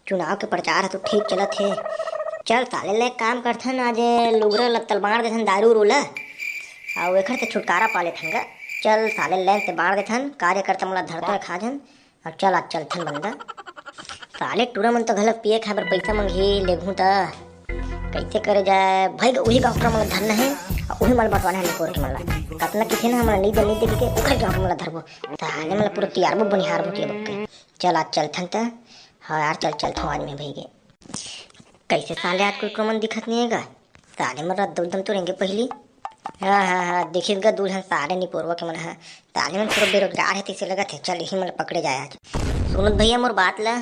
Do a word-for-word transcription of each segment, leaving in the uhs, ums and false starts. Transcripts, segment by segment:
चुनाव के प्रचार ह तो ठीक चलत हे। चल साले, ले काम करथन, आज लुगरा लत्तल बांट देथन, दारू उरू ला, अउ एखर से छुटकारा पा लेथन गा। चल साले, ले ते बांट देथन, कार्यकर्ता मन ला धरथन खा झन। अउ चल, आज चलथन बंदा। साले टूरा मन तो घलो पिए खाए बर पइसा मंगही, लेगहूं त कइसे करे जाए। भाई, उही गांव टूरा मन ला धरना हे, अउ उही मन ला बंटवाना हे निपोर के मन ला। कतना किथे ना, हमन ला नइ दे, नइ दे के ओखर गांव के मन ला धरबो। साले मन ला पूरा तियारबो, बनिहारबो के बक्के। चल, आज चलथन त। हाँ यार, चल, चलथन आज मैं भइगे। कइसे साले आज कोई टूरा मन दिखत नइ हे गा? साले मन रद्दा उद्दा म तो रेंगे पहिली। हाँ, हाँ, हाँ, दिखिस गा दू झन साले निपोरवा के मन ह। साले मन पूरा बेरोजगार हे, तइसे लगत हे। चल, इही मन ला पकड़े जाए आज। सुनत भइया मोर बात ला।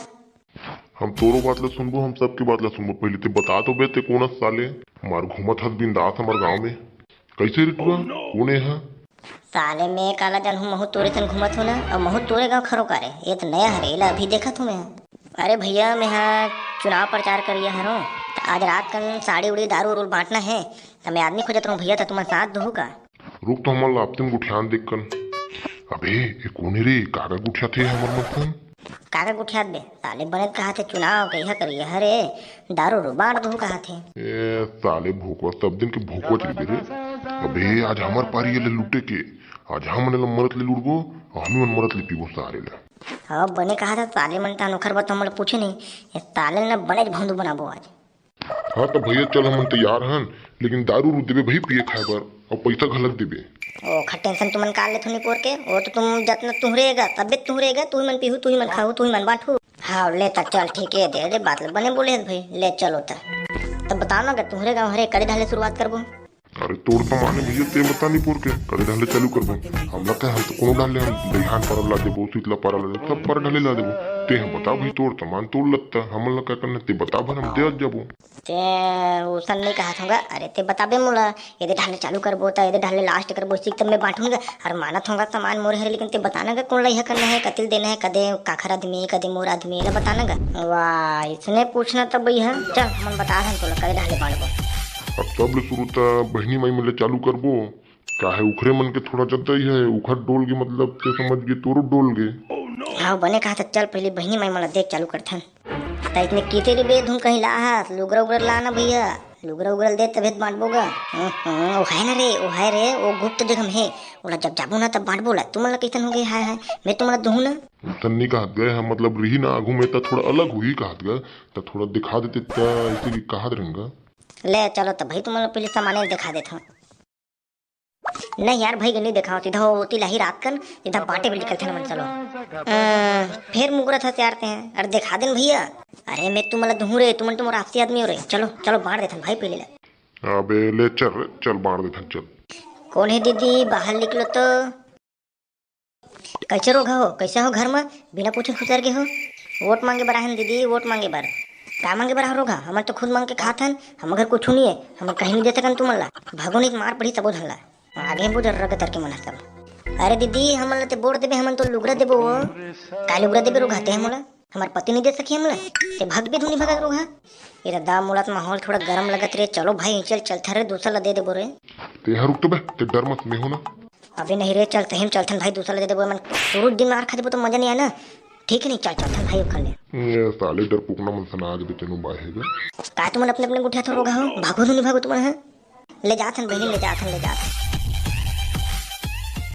हम तोरो बात ला सुनबो, हम सबके बात ला सुनबो। पहिली ते बता तो बे, ते कोन अस साले? मार घूमत हस बिंदास हमर गांव में। कइसे रे टूरा? कोन ए ह? साले, मैं काला जानहूं, महूं तोरे सन घूमत हूं ना, अउ महूं तोरे गांव खरो कारे। ये तो नया हरे, एला अभी देखत हूं मैं। अरे भइया, मैं हा चुनाव प्रचार करिया हरों, त आज रात कन साड़ी उड़ी, दारू उरू बांटना हे, त मैं आदमी खोजत रहूं भइया, त तुमन साथ दोहू का? रुक तो, हमन ला आपतिम गोठियान देख कन। अबे, ए कोन ए रे? काकर गोठियाथे हमर मन सन? काकर गोठियात बे? साले बने त कहाथे चुनाव के इहा करिया हरे, दारू उरू बांट दोहू कहाथे। ए साले भोकवा, सब दिन के भोकवा चल गे रे। अबे, आज हमर पारी ए ले लूटे के। आज हमन एला मरत ले लूटबो, अउ हमी मन मरत ले पीबो सारे ला। अब बने कहाथा साले मन, त ओखर बर तो हमन ला पूछे नहीं। ए साले ल ना बनेच भौंदू बनाबो आज। हाँ त भइया, चल, हमन तैयार हन, लेकिन दारू उरू देबे भाई पिए खाए बर, अउ पइसा घलक देबे। ओखर tension तुमन काल लेथो निपोर के, वो तो तुम जतना तुहरे गा, तबे तुहरे गा, तुही मन पीहू, तुही मन खाहू, तुही मन बांटू। हाँ, ले त चल, ठीक हे, दे दे, बात ल बने बोले हस भाई, ले चलो त। तब बताओ ना गा, तुहरे गाँव हरे, करे ढाले शुरुआत करबो? अरे तोर सामान हे भइया, ते बता निपोर के, करे ढाले चालू करबो। हमला कहे, हम तो कोनो ढाले, हम दइहान पारा ला देबो, शीतला पारा ला देबो, सब पारा ढाले ला देबो। ते ह बता भाई, तोर सामान, तोर लत्ता, हमन ला का करना, ते बता भर, हम दे जाबो। ते ओसन नइ कहत हंव गा, अरे ते बताबे मोला, एदे ढाले चालू करबो त एदे ढाले last करबो, इसी तब मैं बांटूंगा। अरे मानत हंव गा, सामान मोर हरे, लेकिन ते बताना गा, कोन ला इहा करना हे, कतिल देना हे, कदे काखर आदमी, कदे मोर आदमी, एला बताना गा। वाह, इसने पूछना तब भइया, चल, हमन बता हन तोला, कदे ढाले बांटबो। अब सबले शुरू त बहिनी माई मन ले चालू करबो, काहे उखरे मन के थोड़ा जतई हे, उखर डोल गे, मतलब ते समझ गे, तोरो डोल गे। हाँ, बने कहा त चल, पहले बहिनी माई मन ला देख चालू करथन। त इसने किते रे बे, धुन कहीं ला हस, लुगरा उगरा ला ना भइया, लुगरा उगरा दे तभे त बांटबो गा। हम्म, हम्म, ओ हे ना रे, ओ हे रे, ओ गुप्त जगह में हे, ओला जब जाबो ना तब बांटबो ला, तुमन ला कइसन हो गे, हाय हाय, मैं तुमन ला दूहूं ना। तन नहीं कहत गे, हम मतलब रही ना आगू में त थोड़ा अलग होही कहत गे, त थोड़ा दिखा देते त इसे कहत रहेंगा। ले चलो त भाई, तुमन ला पहले सामाने दिखा देथंव। नहीं यार भाई, नहीं देखाओ, सीधा वो ओती लाही रात कन, सीधा बांटे बर निकलथन हमन, चलो। अ, फेर मुकरत हस यार ते, अरे देखा देन भइया। अरे मैं तुमन ला दूहूं रे, तुमन तो मोर आपसी आदमी हो रे, चलो, चलो बांट देथन भाई पहले ला। अबे ले चल रे, चल बांट देथन, चल। कोन हे दीदी, बाहर निकलो तो। कइसे रोगहा हो, कइसे हो घर म? बिना पूछे खुसर गे हो। वोट मांगे बर आए हन दीदी, वोट मांगे बर। का मांगे बर आहो रोगहा? हमन तो खुद मांग के खात हन, हमर घर कुछु नइ हे, हमन कहीं नइ दे सकन तुमन ला। भागो नहीं त मार पड़ही सबो झन ला। आगे बुजर रग तर के मन ह सब। अरे दीदी, हमन ला ते वोट देबे, हमन तो लुगरा देबो वो। का लुगरा देबे रोगहा ते हमन ला? हमर पति नइ दे सकही हमला, ते भगबे धुनी भगत रोगहा। ए ददा, मोला त माहौल थोड़ा गरम लगत रे, चलो भाई, चल, चलथन रे, दूसर ला दे देबो रे। ते ह रुक तो बे, ते डर मत, मैं हूं ना। अबे नहीं रे, चल, तहीं म चलथन भाई, दूसर ला दे देबो, मन शुरू दिन मार खा देबो तो मजा नहीं आना। ठीक है, नहीं, चल, चलथन भाई, ओखर ले। ए, साले डरपोकना मन सना आज बेचनु बाहे गे। का तुमन अपने अपने गोठियाथो रोगहा हो, भागो धुनी भागो तुमन, हाँ? ले जाथन बहिनी, ले जाथन, ले जाथन।